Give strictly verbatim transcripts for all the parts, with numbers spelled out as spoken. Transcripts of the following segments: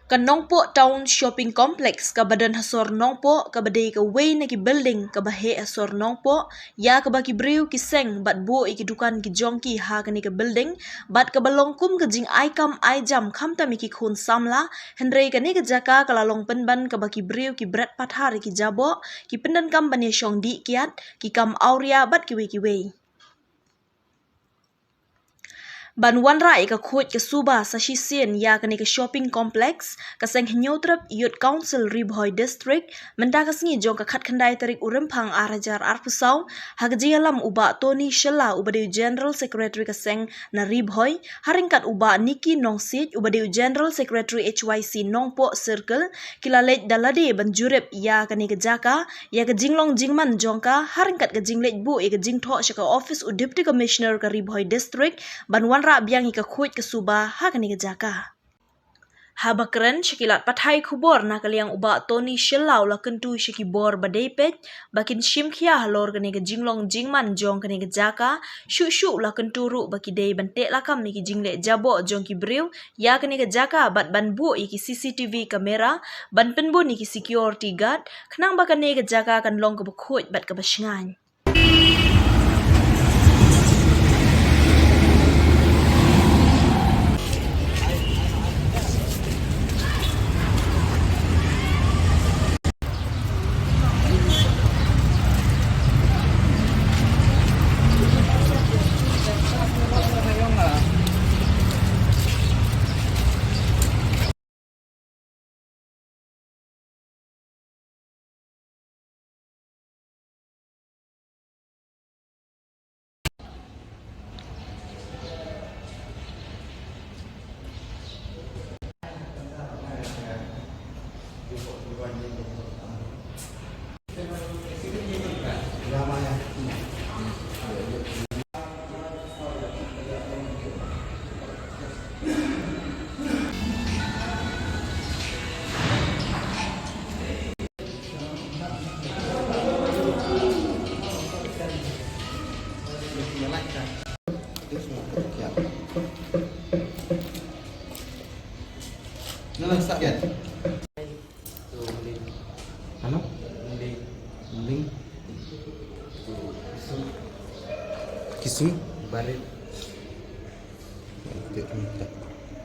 Ka Nongpoh Town Shopping Complex kaba don ha sor Nongpoh, kaba dei kawei na ki building kaba heh ha sor Nongpoh, ïa kaba ki briew ki seng bad buh ïa ki dukan ki jong ki ha kane ka building, bad kaba long kum ka jingai kam ai jam khamtam ïa ki khun samla. Hynrei kane ka jaka ka la long pynban kaba ki briew ki bret pathar ïa ki jaboh, ki pyndonkam ban ïashong dih kiad, ki kam awria bad kiwei kiwei. Ban wanrah ïa ka khuid ka suba sa shisien ïa kane ka shopping complex, ka Seng Hynñiewtrep Youth Council Ri Bhoi District, mynta ka sngi jong ka khatkhyndai tarik u Rymphang ar hajar arphew saw, ha ka jingïalam u Bah Tony Shylla uba dei u General Secretary ka seng na Ri Bhoi, ha ryngkat u Bah Nicky Nongsiej uba dei u General Secretary H Y C Nongpoh Circle, ki la leit da lade ban jurip ïa kane ka jaka, ïa ka jinglong jingman jong ka, ha ryngkat ka jingleit buh ïa ka jingthoh sha ka office u Deputy Commissioner ka Ri Bhoi District, ban wanrah biang ïa ka khuid ka suba ha kane ka jaka. Haba kren sha ki lad pathai khubor na ka liang u Bah Tony Shylla u la kyntu sha ki bor ba dei peit, ba kin shim khia halor kane ka jinglong jingman jong kane ka jaka, shuh shuh u la kyntu ruh ba ki dei ban teh lakam ïa ki jingleh jaboh jong ki briew ïa kane ka jaka bad ban buh ïa ki C C T V camera, ban pynbun ïa ki security guard, khnang ba kane ka jaka kan long kaba khuid bad kaba shngaiñ. Ano? Kisui? Barit.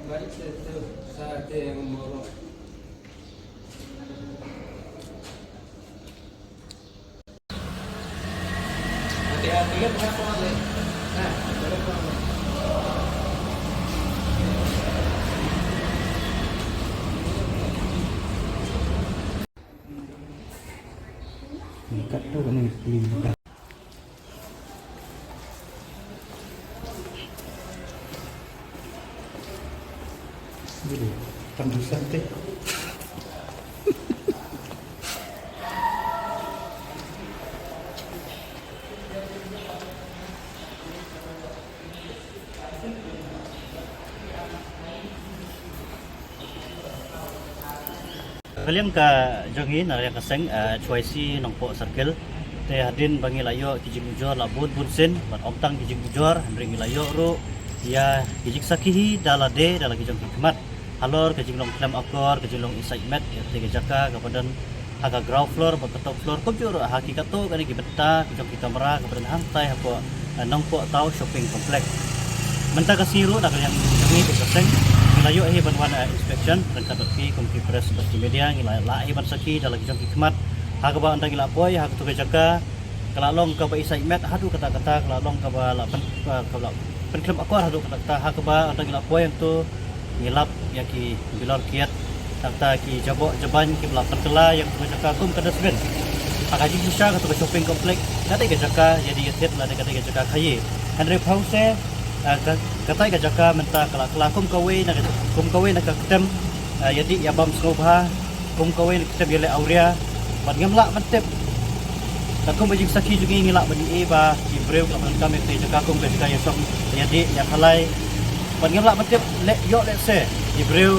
Barit itu sa ate yang moro. Ni kat tu kan ni clean. Kan bisa teh. Ka liang ka jong ngi na liang ka seng, eh, H Y C Nongpoh Circle. Te hadien ba ngi la ïoh ki jingujor la bun bun sien, bad ym tang ki jingujor, hynrei ngi la ïoh ruh ïa ki jingsakhi hi da lade da la ki jong ki khmat. Halor ka jinglong khlem akor, ka jinglong i sait met, ïa te ka jaka kaba don ha ka ground floor bad ka top floor, kumjuh ruh ha ki katto katne ki bynta ka jong ki kamra kaba don hangtai hapoh, eh, Nongpoh Town Shopping Complex. Mynta ka sngi ruh na ka liang jong ngi ka seng ngi la ïoh hi ban wan, eh, inspection ryngkat bad phi kum ki press bad ki media, ngi la lah hi ban sakhi da la ki jong ki khmat ha kaba ynda ngi la poi ha kato ka jaka ka la long kaba i sait met haduh katta katta, ka la long kaba la pyn, eh, kaba la pynkhlem akor haduh katta katta, ha kaba ynda ngi la poi hangto ngi lap ïa ki bilor kiad, tangta ki jaboh jaban kiba la pynkylla ïa kato ka jaka kum ka dustbin. Ha ka jingshisha kato ka shopping complex ka dei ka jaka ïadie ïathied lane ka dei ka jaka khaïi. Hynrei phewse, eh, ka, katai ka jaka mynta ka la kylla kum kawei na ka, kum kawei na ka ktem, eh, ïadie ïabam sngewbha, kum kawei na ka ktem ïaleh awria, bad ngim lah ban tip. Katkum ka jingsakhi jong ngi ngi lah ban ïohi ba ki briew ki la pyndonkam ïa katai ka jaka kum ka jaka ïashong ïadie ïakhalai. Bad ngim lah ban tip leh ïoh lehse ki briew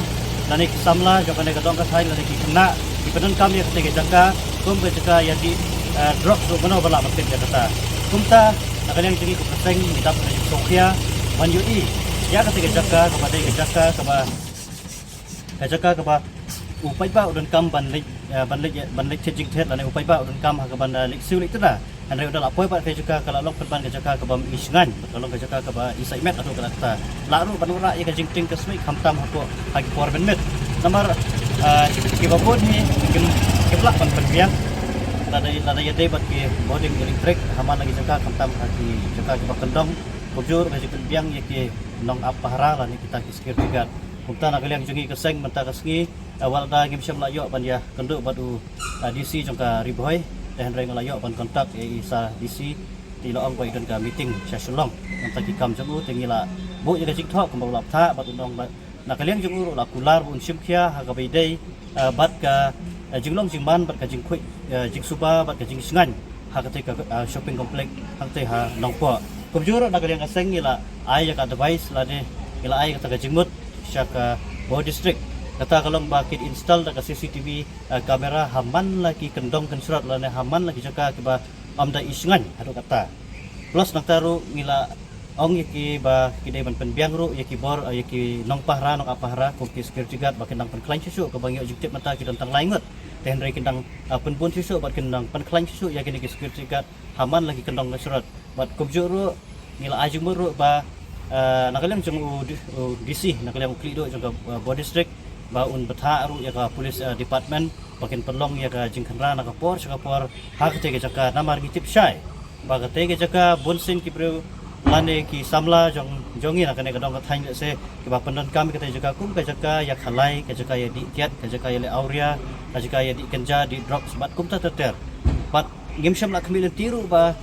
lane ki samla jong kane ka dong ka thaiñ lane ki khynnah ki pyndonkam ïa katai ka jaka kum ka jaka ïadie, eh, drugs ruh mano ba lah ban tip ïa kata. Kumta na ka liang jong ngi kum ka seng ngi dap ka jingsngewkhia ban ïohi ïa katai ka jaka kaba dei ka jaka kaba Ka jaka kaba u paidbah u donkam ban leit, eh, ban leit, ban leit thied jingthied lane u paidbah u donkam ha kaban, eh, leit siew leit tna. Hynrei u da la poi bad ka jaka ka la long pynban ka jaka kaba ym i shngaiñ, ka long ka jaka kaba i saimet haduh katta. Lah ruh ban wanrah ïa ka jingtieng ka smiej khamtam hapoh ha ki por mynmiet. Namar, eh, kiba bun hi kim, kim lah ban pynbiang. Lada, lada ïadei bad ki bording electric ha man la ki jaka khamtam ha ki jaka kiba kyndong. Kumjuh ruh ka jingpynbiang ïa ki nong ap pahara lane kita ki security guard. Kumta na ka liang jong ngi ka seng mynta ka sngi, eh, wat la ngim shym la ïoh ban ïakynduh bad u, eh, D C jong ka Ri Bhoi, te hynrei nga la ïoh ban contact ïa i sa D C, te i la ong ba i don ka meeting sha Shillong. Mynta ki kam jong u te ngi la buh ïa ka jingthoh kumba u la bthah bad u ong ba na ka liang jong u ruh la kular ba un shim khia ha kaba ïadei, eh, bad ka, eh, jinglong jingman bad ka jingkhuid, eh, jingsuba bad ka jingshngaiñ ha katei ka, eh, shopping complex hangtei ha Nongpoh. Kumjuh ruh na ka liang ka seng ngi la ai ïa ka advice lane ngi la ai kata ka jingmut sha ka Bhoi District. Kata ka long ba kin install da ka C C T V, eh, camera ha man la ki kyndong kynshrot lane ha man la ki jaka kiba ym da i shngaiñ haduh katta. Plus nangta ruh ngi la ong ïa ki ba ki dei ban pynbiang ruh ïa ki bor, eh, ïa ki nong pahara, nong ap pahara kum ki security guard ba kin nang pynkhlaiñ shuh shuh, kaba ngi ïoh jingtip mynta ki don tang lai ngut. Te hynrei kin nang, eh, pynbun shuh shuh bad kin nang pynkhlaiñ shuh shuh ïa kine ki security guard ha man la ki kyndong kynshrot. Bad kumjuh ruh ngi la ai jingmut ruh ba, eh, na ka liang jong u D-, u D C, na ka liang u khlih duh jong ka, eh, Bhoi District, ba un bthah ruh ïa ka police, eh, department ba kin pynlong ïa ka jingkhynra na ka por sha ka por ha katei ka jaka, namar ngi tip shai ba katei ka jaka bun sien ki briew lane ki samla jong, jong ngi na kane ka dong ka thaiñ lehse kiba pyndonkam ïa katei ka jaka kum ka jaka ïakhalai, ka jaka ïadih kiad, ka jaka ïaleh awria, ka jaka ïadih kynja, dih drugs bad kumta ter ter. Bad ngim shym la khmih lynti ruh ba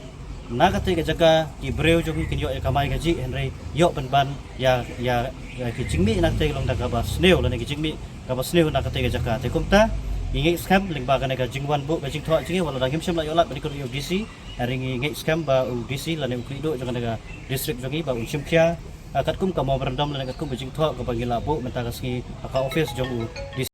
na katei ka jaka ki briew jong ngi kin ïoh ïa ka kamai kajih, hynrei ïoh pynban ïa, ïa, ïa ki jingmih na katei ka long da kaba sniew lane ki jingmih kaba sniew na katei ka jaka. Te kumta ngi ngeit skhem lyngba kane ka jingwan buh ka jingthoh jong ngi, wat la ngim shym la ïoh lad ban ïakynduh ïa u D C, hynrei ngi ngeit skhem ba u D C lane u khlih duh jong kane ka district jong ngi ba un shim khia, ah, katkum ka memorandum lane katkum ka jingthoh kaba ngi la buh mynta ka sngi ha ka office jong u D C.